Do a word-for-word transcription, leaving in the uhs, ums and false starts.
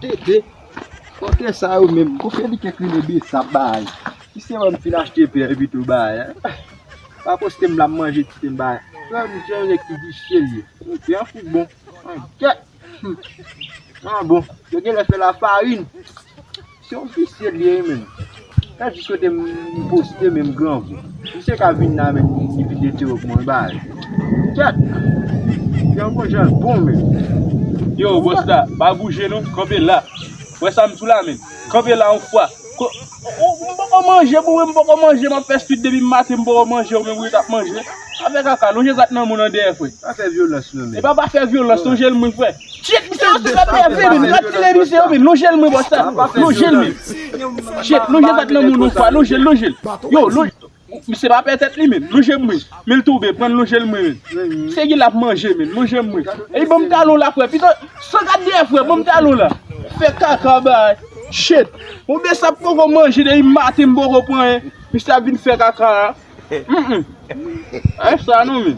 Tete. Kote sa yo menm? Kote li kèk li lebe sa bay? Misye wè m fin achte pè epi tou bay. Pa poste m la m manje ti pè m bay. Frè m se yon nèg ki visye li ye. Li pè an fout bon. An kèt. Ah bon, yo genlè fè lafarin. Se yon visye li ye menm. Gad jis kote m poste menm granvou. Misye ka vin la menm, li vin dete yo pou mwen bay. Kèt. Se yon bon jan bon menm. Yo, Busta, pa bouje non, kanpe la. Wè sa m di w la menm. Kanpe la yon fwa. Ko- Ou ou- m poko manje, bon, m poko manje, m ap fè swit depi maten, m poko manje, ou menm ou t ap manje. Afè kaka, lonje zak nan moun an dèyè, frè. Pa fè vyolans non, men. Epa pa fè vyolans, lonje l mwen, frè. Shit, misye yo sou la dèyè, frè, men. Gad ti lè misye yo, men. Lonje l mwen, bò sa. Lonje l, men. Shit, lonje zak nan moun, ou, frè. Lonje l, lonje l. Yo, lonje. Misye pa pè tèt li, men. Lonje l mwen. Men l tonbe, pran lonje l mwen, men. Se ki l ap manje, men. Lonje l mwen. Ey, ban m talon la, frè. Pito, san gad dèyè, frè. Ban m talon la. Fè kaka, bay. Shit. Ou byen sa poko manje depi maten, m poko pran anyen. Misye ap vin fè kaka la. Mm-mm. Ay sa non, men.